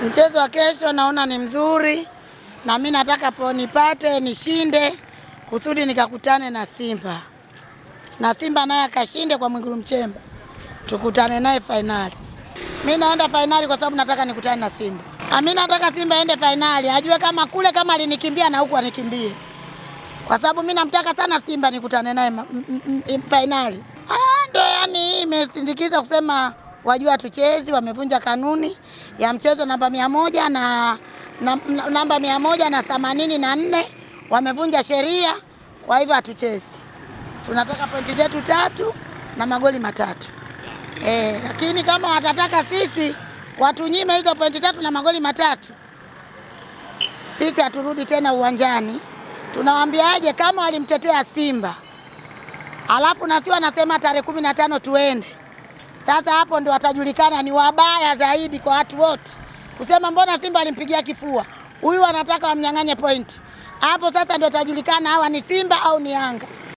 Mchezo wa kesho naona ni mzuri na mimi nataka nipate nishinde kusudi nikakutane na Simba. Na Simba naye akashinde kwa Mwigulu Mchemba. Tukutane naye finali. Mimi naenda finali kwa sababu nataka nikutane na Simba. Mimi nataka Simba aende finali, ajue kama kule kama alinikimbia na huku anikimbie. Kwa sababu mimi namtaka sana Simba nikutane naye finali. Ndio yani imesindikiza kusema wajua tuchezi, wamevunja kanuni ya mchezo namba 100 na namba 184, wamevunja sheria, kwa hivyo hatuchezi. Tunataka pointi zetu 3 na magoli 3. Lakini kama watataka sisi watunyime hizo pointi 3 na magoli 3, sisi haturudi tena uwanjani. Tunawaambiaje kama walimtetea Simba alafu na sio anasema tarehe 15 tuende. Sasa hapo ndio watajulikana ni wabaya zaidi kwa watu wote. Kusema mbona Simba alimpigia kifua, huyu anataka wamnyang'anye point. Hapo sasa ndio watajulikana hawa ni Simba au ni Yanga.